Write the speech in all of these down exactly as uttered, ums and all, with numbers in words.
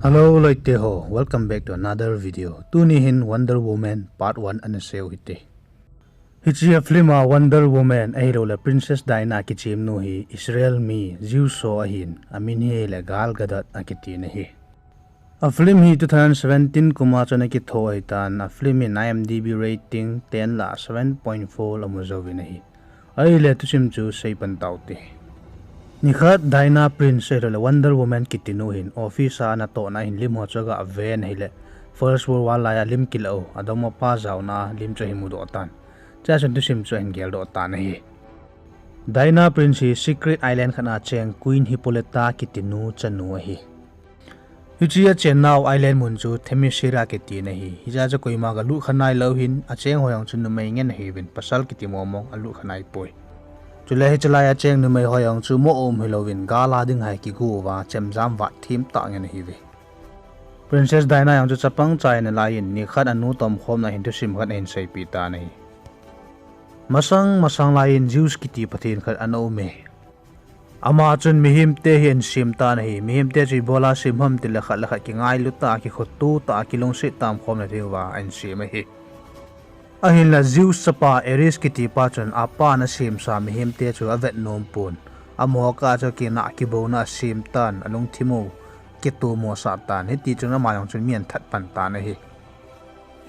Hello loite ho, welcome back to another video. Tuni hin Wonder Woman part one ana seiu hite. Hiche a film a Wonder Woman ahilouleh Princess Diana kichemnu hi Israel mi Jews ho ahin, amin hi le Gal Gadot akitin ahi. A film hi two thousand seventeen kum a chun akitho ahitan, a film in I M D B rating ten lah seven point four amu jouvin ahi. Ahile thusim chu seipan taute. Nikhat Diana Prince ahilouleh Wonder Woman kitinu hin office a anatohna hin lim ho chu aga ven ahile, First World War laiya lim kilah u adongmapa jaona lim chu ahin mudoh tan. Chua chun thusim chu ahin geldoh tan ahi. Diana Prince hi secret island khat a cheng Queen Hippolyta kitinu chanu ahi. Hiche a chennau island mun chu Themyscira kitin ahi. Hichea chu koima galut kha nailou hin, acheng ho jong chu numei ngen ahiuvin, pasal kiti momong alut kha naipoi. Chule hiche laiya cheng numei ho jong chu mo um hilouvin, gal a ding hai kigo uva, chemjam vat them tah ngen ahiuve. Princess Diana jong chu chapang cha in alai in, nikhat anu tomkhomna hin thusim khat ahin seipeh tan ahi. Masang masang laiyin Zeus kiti pathen khat ana um e. Ama chun mihemte hi ahin sem tan ahi. Mihemte chu ibola sem ham tile khat le khat kingailu tah a, kikhoto tah a, kilungset tamkhomna diuva ahin sem ahi. Ahinla Zeus chapa Ares kitipa chun apan asemsa mihemte chu avet nompon, amaho kah chu kinah kibouna asem tan, alungthim u kitomosah tan, hitichun ama jong chun mi ahin that pan tan ahi.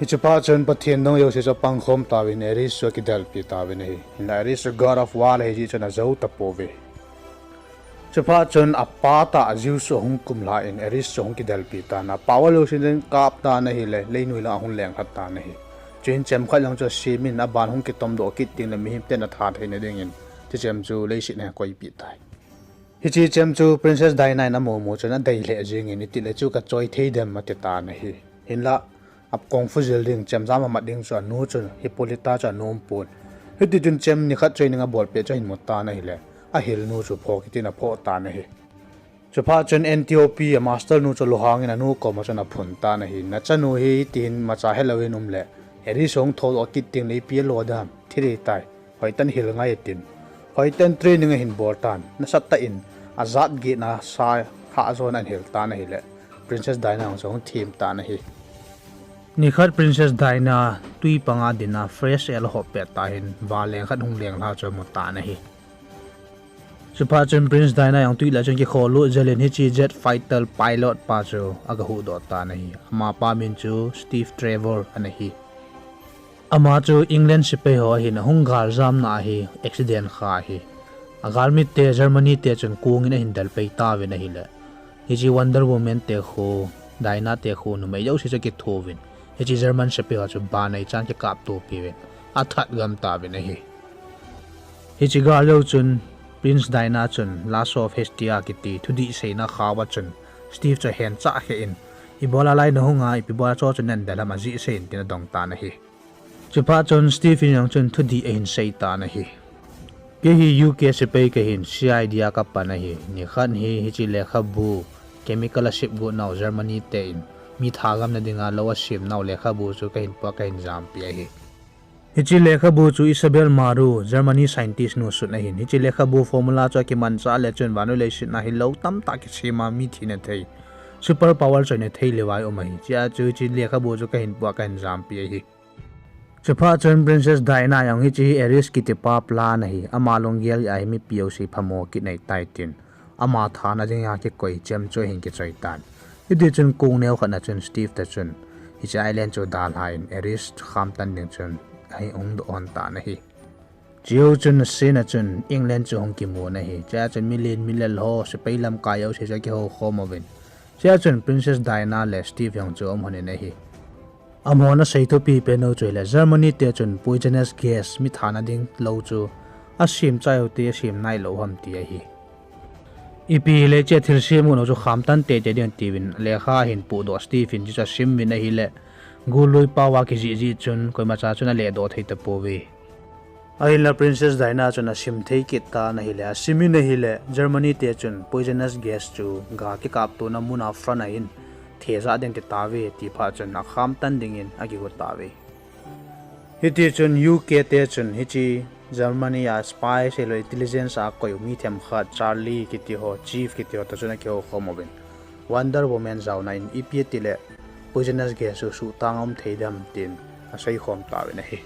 Hiche phat chun Pathen dang jouse chu apangkhom tauvin Ares chu akidelpi tauvin ahi. Hinla Ares chu God of War ahi jeh chun ajou tapouve. Chuphat chun apa tah Zeus chu ahung kumlhan Ares chu ahung kidelpi tan, apower jouse chu ahin kap tan ahile, leinoi lang ahung lenglha tan ahi. Chuin chemkhat jong chu asemin, aban hung kitomdoh kit tengle mihemten atha theina dingin, hiche chem chu leiset a akoipeh tai. Hiche chem chu Princess Diana in amu mu chun adei lheh jengin, itile chu kachoi thei dem ati tan ahi. Hinla, a kung fu jil ding, chemjam amat ding chu anu chun, Hippolyta chu anompon. Hitichun chem nikhat training abolpeh chu ahin mu tan ahile, ahilnu chu phoh kitin aphoh tan ahi. Chuphat chun Antiope, a master nu chu lunghangin anu koma chun aphun tan ahi. Nachanu hi hitihin imacha helouvin umle, Ares hung thodoh kit tengle ipi alo dam, thi ding tai, hoitah in hil ngai atin. Hoitah in training ahin bol tan, nasatah in ajat getna sa hahjona ahin hil tan ahile, Princess Diana jong chu ahung them tan ahi. Nikhat Princess Diana twi panga dinga fresh air ahop pet tah hin, vanleng khat hung lenglha chu amu tan ahi. Chuphat chun Princess Diana jong twi lah chun kikholut jel in hiche jet fighter pilot pa chu agahuhdoh tan ahi. Amapa min chu Steve Trevor ana hi. Ama chu England sepai ho ahin, ahung galjamna a hi accident kha ahi. Agalmite Germany te chun kongin ahin delpeh tauvin ahile, hiche Wonder Woman te khu, Diana te khu numei jouse chu akithouvin, hiche German sepai ho chu ban neichan kikaptopiuvin, athat gam tauvin ahi. Hiche gal jou chun Princess Diana chun Lasso of Hestia kiti thudih seina khao a chun Steve chu ahenchah kheh in, ibola lai nahunga, ipi bola chu chu nahin del ham ajeh seiyin tin adong tan ahi. Chuphat chun Steve in jong chun thudih ahin sei tan ahi. Kei hi U K sepai kahin, C I D a kapan ahi. Nikhat hi hiche lekhabu, chemical asep got nau Germany te in mi thagamna dinga lou asem nau lekhabu chu kahin pua kahin jampeh ahi. Hiche lekhabu chu Isabel Maru, Germany scientist nu sut ahin. Hiche lekhabu formula chu akimanchah le chun vannoi leiset a hilou tamtah kisem a mi thina thei, super power choina thei levai um ahi. Chea chu hiche lekhabu chu kahin pua kahin jampeh ahi. Chuphat chun Princess Diana jong hiche hi Ares kitipa plan ahi, ama lunggel a hi mipi jouse phamo kit neitai tin, ama thana dinga kikoi chem chu ahin kichoi tan. Hitichun kong neo khat na chun Steve te chun hiche island chu dalhan Ares khamtan ding chun ahung doh lhon tan ahi. Chujou chun asena chun England chu ahung kimun ahi. Chea chun milen milel ho, sepai lamkai jouse chu akihoukhom uvin, chea chun Princess Diana le Steve jong chu aum lhonin ahi. Amahon asei thupi pen u chu ahile, Germany te chun poisonous gas, mi thana ding lou chu asem chai u te asem nailou ham ti ahi. Ipi hile hiche thilsem got u chu khamtan teitei ding tiuvin, lekha ahin pohdoh Steve in hichu asimuvin ahile, gollui pao a kijih jeh chun koimacha chun alehdoh thei tapouve. Ahinla Princess Diana chun asim thei kit tan ahile, asimin ahile, Germany te chun poisonous gas chu ga kikaptona muna front a hin thejah ding ti tauve, ti phat chun akhamtan dingin akigo tauve. Hitichun U K te chun hiche Germany a spy seilou intelligence a koi u mi themkhat Charlie kiti ho, Chief kiti ho toh chun akihoukhom uvin, Wonder Woman jaona in ipi tile poisonous gas chu suhtang a um thei dem tin asei khom tauvin ahi.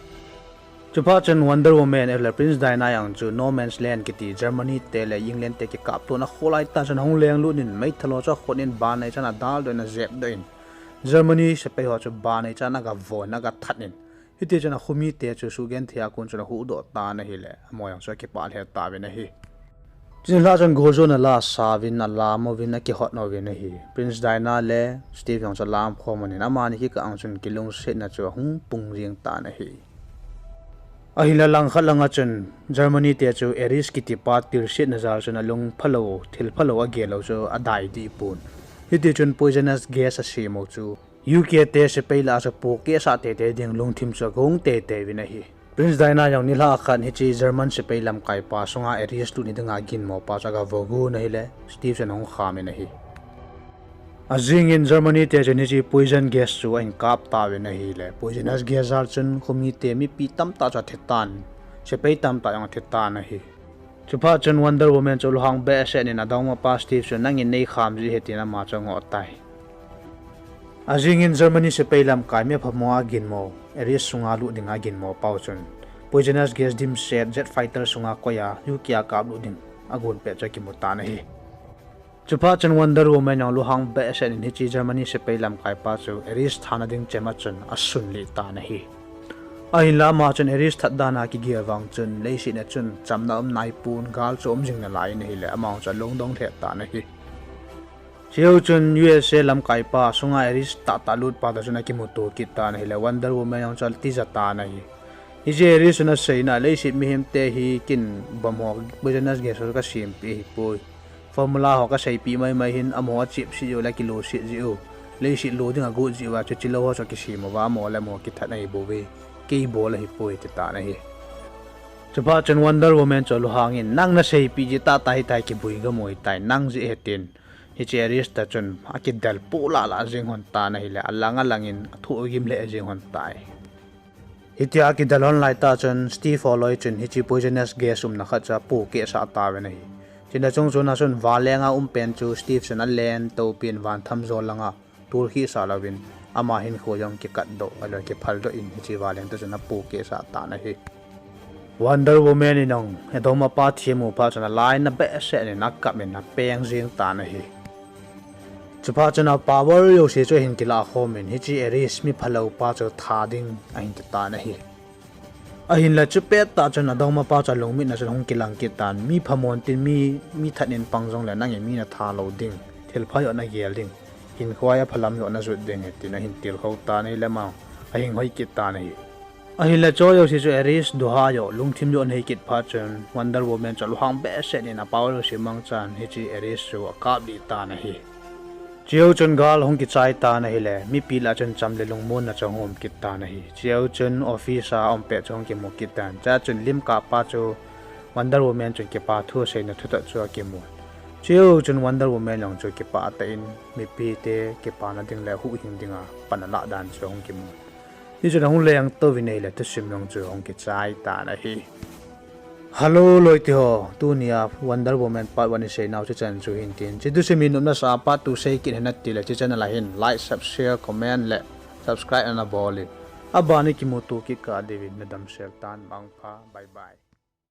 Chuphat chun Wonder Woman ahilou le Princess Diana jong chu No Man's Land kiti Germany te le England te kikaptona kholai tah chun ahung lenglut in meithal ho chu akhut in ban neichan adaldoh in ajepdoh in Germany sepai ho chu ban neichan agavoh in agathat in, hitichun akhomite chu sugenthei a kon chun ahuhdoh tan ahile amaho jong chu akipah lheh tauvin ahi. Chuleh chun goljona la asauvin, alamouvin, akihot nouvin ahi. Princess Diana le Steve jong chu alam khom un in amani kikah a chun kilungsetna chu ahung pung jeng tan ahi. Ahinla langkhat langa chun Germany te chu Ares kitipa tilsetna jal chun alung phalou, thil phalou agel u chu adai dehpon, hitichun poisonous gas asem u chu U K te sepai lah a chu pohkehsah teitei ding lungthim chu agong teitei uvin ahi. Princess Diana jong nilhah khat hiche German sepai lamkaipa sunga Ares lut hi dinga aginmopa chu agavoh gon ahile Steve chun ahung khamin ahi. Ajingin Germany te chun hiche poison gas chu ahin kap tauvin ahile poisonous gas jal chun khomite mipi tamtah chu athitan, sepai tamtah jong athitan ahi. Chuphat chun Wonder Woman chu lunghang behseh in adongmapa Steve chu nangin neikham ji ahi tin ama chu angoh tai. Ajingin Germany sepai lamkai mi aphamo a aginmo, Ares sunga lut dinga aginmo pau chun poisonous gas dimset jet fighter sunga koiya U K a kaplut ding agon pet chu akimu tan ahi. Chuphat chun Wonder Woman jong lunghang behseh in hiche Germany sepai lamkaipa chu Ares thana ding chem a chun asunlih tan ahi. Ahinla ama chun Ares that dan a kigel vang chun leiset a chun chamna um naipon, gal chu um jing nalai in ahile ama jong chu alungdong lheh tan ahi. Chujou chun U S A lamkaipa sunga Ares tahtah lutpa toh chun akimuto kit tan ahile Wonder Woman jong chu atija tan ahi. Hiche Ares chun aseina, leiset mihemte hi kin bomb ho, poisonous gas ho kasempeh ahipoi. Formula ho kaseipeh maimai hin amaho achepset jeh u le akiloset jeh u, leiset lo ding agot jeh uva chuche lou ho chu akisem uva amaho le amaho kithat ahibouve, kei bol ahipoi atitan ahi. Chuphat chun Wonder Woman chu alunghangin nang naseipeh jeh tahtah hitia kibui gam u ahitai, nang jeh ahi tin hiche Ares toh chun akidel poh lahlah jeng lhon tan ahile alang alangin athoh gim lheh jeng lhon tai. Hitia akidel lhon laitah chun Steve holoi chun hiche poisonous gas umna khat chu apohkehsah tauvin ahi. Chuna chungchona chun vanlenga umpen chu Steve chun alen toupin vantham jol langa tolkhuhsah louvin ama hinkho jong kikatdoh ahilou le kiphaldoh in hiche vanleng toh chun apohkehsah tan ahi. Wonder Woman in jong adongmapa thi amu phat chun alainat behseh in akap in apeng jeng tan ahi. Chuphat chun a power jouse chu ahin kilah khomin hiche Ares miphaloupa chu tha ding ahin titan ahi. Ahinla chupettah chun adongmapa chu alungmitna chun ahung kilang kit tan, mi phamon tin mi, mi that in pang jongle nangin mi natha lou ding, thilpha joh nagel ding, hinkhoa phalam joh najot ding ahi tin ahin tilkhou tan ahile ama ahing hoi kit tan ahi. Ahinla chujouse chu Ares duha joh, lungthim joh anei kit phat chun Wonder Woman chu alunghang behseh in a power jouse mangchan hiche Ares chu akaplih tan ahi. Chujou chun gal ahung kichai tan ahile mipi lah chun cham le lungmonna chu ahung um kit tan ahi. Chujou chun office a aumpet chu ahung kimu kit tan, chua chun lim kappa chu Wonder Woman chun kipa thu aseina thutoh chu akimun. Chujou chun Wonder Woman jong chu kipah tah in mipite kipana ding le huhhing dinga pan alah dan chu ahung kimun. Hichun ahung leng touvin ahile thusim jong chu ahung kichai tan ahi. Hello loite ho, tunia Wonder Woman part one iseinau chuchan chu hintin, hiche thusim hi nopna sah a part two sei kit hen natile hiche channel a hin like, sub, share, comment le subscribe nabol in, aban a kimuto kit kah diuvin nadamsel tan, mangpha, bye bye.